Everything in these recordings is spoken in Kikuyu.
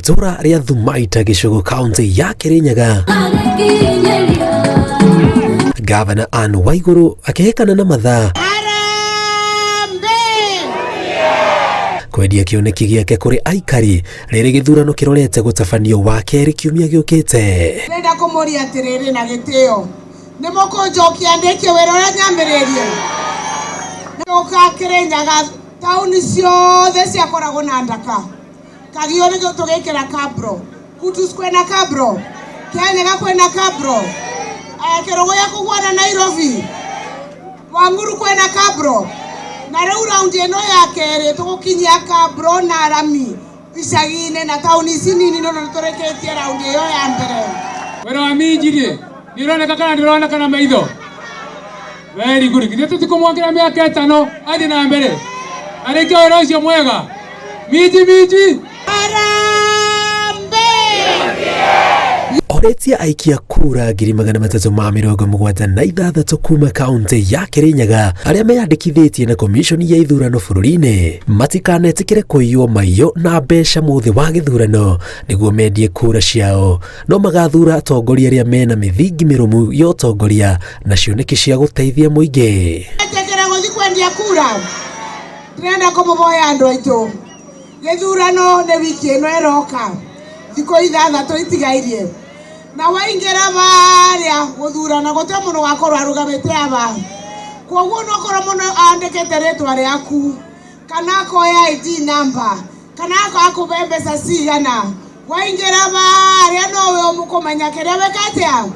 Itũra rĩa Thumaita gĩcũgũ kaunti ya Kirinyaga. Gavana Anne Waiguru akĩhĩkana na mathaa kwendia kĩoneki gĩake kũrĩ aikari rĩrĩ gĩthurano kĩrorete gũtabanio wa kerĩ kiumia gĩũkĩte. Ndĩrenda kũmũria atĩrĩrĩ na gĩtĩo, nĩ mũkũnjokia ndĩkie wĩra ũrĩa nyambĩrĩrie? Nĩũka Kĩrĩnyaga taũni ciothe ciakoragwo na ndaka, Kagio nĩkĩo tũgĩkĩra kabro, Kutus kwĩna kabro, Kĩanyaga kwĩna kabro, Kĩrũgũya kũguana Nairobi, Wang'uru kwĩna kabro, na rĩu raundi ĩno ya kerĩ tũgũkinyia kabro na rami icagi-inĩ na taũni ici nini no nĩtũrĩkĩtie raundi ĩyo ya mbere. Wĩra wa minji rĩ, nĩ ũroneka kana ndũroneka na maitho? Very good. Githĩ tũtikũmwongera mĩaka ĩtano athiĩ na mbere arĩkie wĩra ũcio mwega. Minji minji. Oretie aikia kura 376,000 kuma kaunti ya Kirinyaga arĩa meyandĩkithĩtie na komishoni ya ithurano bũrũri-inĩ matikanetĩkĩre kũiywo maiyo na mbeca mũthĩ wa gĩthurano nĩguo mendie kura ciao, no magathura atongoria arĩa mena mĩthingi mĩrũmu ya ũtongoria na cioneki cia gũteithia mũingĩ. Etĩkĩra gũthiĩ kwendia kura, ndĩrenda kũmũboya andũ aitũ, gĩthurano nĩ wiki ĩno ĩroka, thikũ 6 itigairie, na waingĩra barĩa gũthurana gũtirĩ mũndũ wakorwo arũgamĩte aba, koguo no korwo mũndũ andĩkĩte rĩtwa rĩaku kana akoya ID number kana akũhe mbeca cigana, waingĩra barĩa nowe ũmũkũmenya kĩrĩa wĩka atĩa.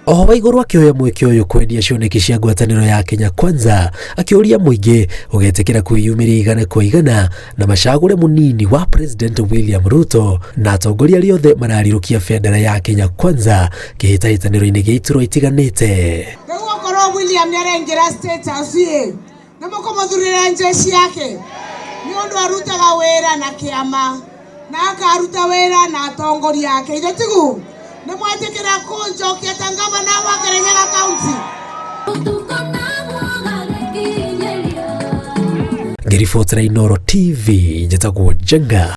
Oho Waiguru akĩoya mweke ũyũ kwendia cioneki cia ngwatanĩro ya Kenya Kwanza, akĩũria mũingĩ ũgetĩkĩra kwĩyumĩria igana kwa igana na macagũre mũnini wa President William Ruto na atongoria arĩa othe mararirũkia bendera ya Kenya Kwanza kĩhĩtahĩtanĩro-inĩ gĩa iturwa itiganĩte. Rĩu okorwo William nĩaraingĩra State House ĩ, nĩ mũkũmũthurĩra njeshi yake nĩ ũndũ arutaga wĩra na kĩama na akaruta wĩra na atongoria ake. Ithe tigu nĩ mwetĩkĩra kũnjokia ta ngavana wa Kirinyaga County? Ngĩribotera Inooro TV, njĩtagwo Njenga.